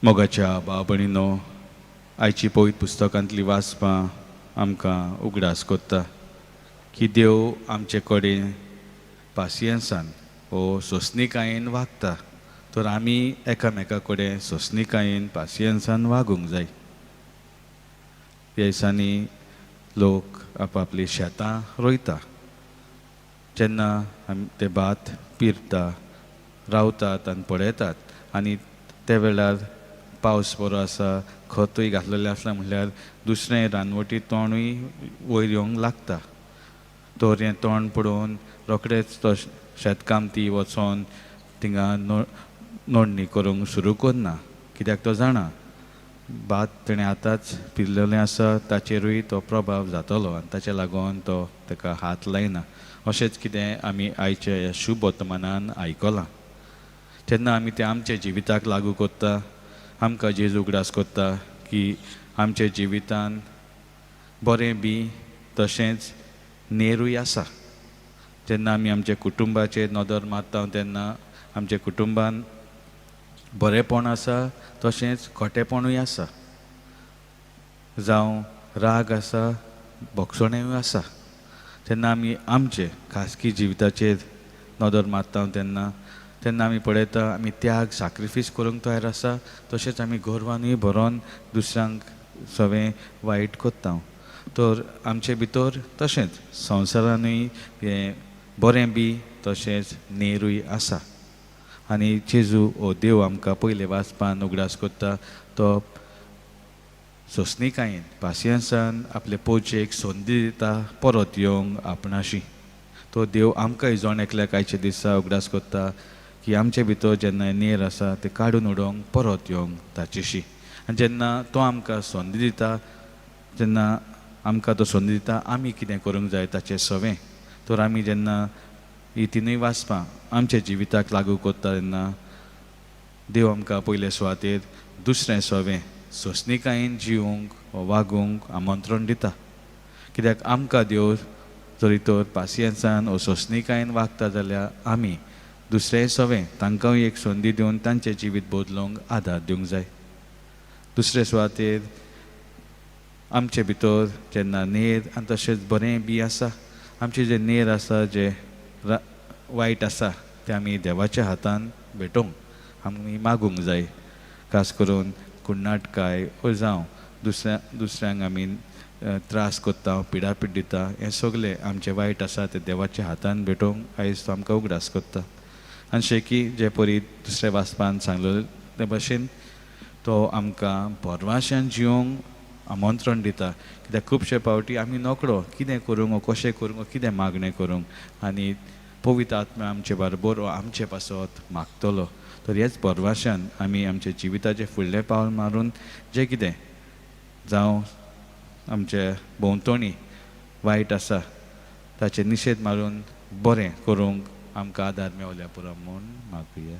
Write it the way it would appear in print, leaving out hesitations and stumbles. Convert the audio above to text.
मोगाच्या भाव भयणीनो, आयची पवित्र पुस्तकांतली वाचपां आमकां उगडास कोत्ता की देव आमचे कडेन पासियेंसान वो सोंसणिकायेन वागता, तर आमी एकामेका कडेन सोंसणिकायेन, पासियेंसान वागूंक जाय. ह्या दिसांनी लोक आपआपलीं शेतां रोयता. जेन्ना आमी ते भात पिरता, रावतात आनी पळयतात आनी ते वेळार पावस बरो आसा, खतूय घातलेलें आसता म्हणल्यार दुसरें रानवटी तणूय वयर येवंक लागता. तर हें तण पळोवन रोखडेच तो शेतकामती वचोन थिंगा नडणी करूंक सुरू करना, कित्याक तो जाणा भात तेणें आतांच पिरलेलें आसा, ताचेरूय तो प्रभाव जातलो आनी ताचे लागून तो ताका हात लायना. अशेंच कितें आमी आयच्या ह्या शुभ वर्तमानान आयकलां. तेन्ना आमी तें आमच्या जिविताक लागू करता. आमकां जेजू उगडास करता की आमच्या जिवितान बरें बी तशेंच नेरूय आसा. जेन्ना आमी आमच्या कुटुंबाचेर नदर मारता, तेन्ना आमच्या कुटुंबान बरेंपण आसा, तशेंच खोटेपणूय आसा, जावं राग आसा, भोगसणेंय आसा. तेन्ना आमी आमचे खासगी जिविताचेर नदर मारता, तेन्ना तेन्ना आमी पळयता, आमी त्याग, साक्रिफीस करूंक तयार आसा, तशेंच आमी गर्वानूय भरोन दुसऱ्यांक सगळें वायट करता. तर आमचे भितर तशेंच संवसारानूय हें बरें बी तशेंच नेरूय आसा. आनी जेजू हो देव आमकां पयले वाचपान उगडास करता, तो सोंसणिकायेन, पासियेंसान आपले पोवचेक संदी दिता परत येवंक आपणाशी. तो देव आमकांय जण एकल्याक आयच्या दिसा उगडास करता की आमचे भितर जेन्ना नेर आसा तें काडून उडोवंक परत येवंक ताचेशी. आनी जेन्ना तो आमकां संदी दिता, जेन्ना आमकां तो संदी दिता, आमी कितें करूंक जाय ताचें सवें. तर आमी जेन्ना ही तिनूय वाचपां आमच्या जिविताक लागू करता, तेन्ना देव आमकां पयले सुवातेर दुसरें सवें, सोंसणिकायेन जिवूंक वागूंक आमंत्रण दिता. कित्याक आमकां देव जरी तर पासियेंसान वो सोंसणिकायेन वागता जाल्यार आमी दुसरें सवें तांकांय एक संदी दिवन तांचें जिवीत बदलूंक आदार दिवंक जाय. दुसरे सुवातेर आमचे भितर जेन्ना नेर आनी तशेंच बरें बी आसा, आमचें जें नेर आसा, जें वायट आसा, तें आमी देवाच्या हातान भेटोवंक आमी मागूंक जाय. खास करून कुण्णाटकाय ओ जावं दुसऱ्यांक आमी त्रास करता, पिडापीड दिता, हें सगलें आमचें वायट आसा तें देवाच्या हातान भेटोवंक आयज तो आमकां उगडास करता. आनी शेकी जे परी दुसऱ्या वाचपान सांगलें ते भशेन तो आमकां भरवाश्यान जिवंक आमंत्रण दिता, कित्याक खुबशे फावटी आमी नकळो कितें करूंक वो कशें करूंक वो कितें मागणें करूंक आनी पवित्र आत्मा आमचे बरोबर वो आमचे पासत मागतलो. तर हेच भरवाश्यान आमी आमच्या जिविताचें फुडलें पावल मारून जें कितें जावं आमचे भोंवतणी वायट आसा ताचेर निशेध मारून बरें करूंक आमकां आदार मेवल्या पुरो म्हूण मागुया.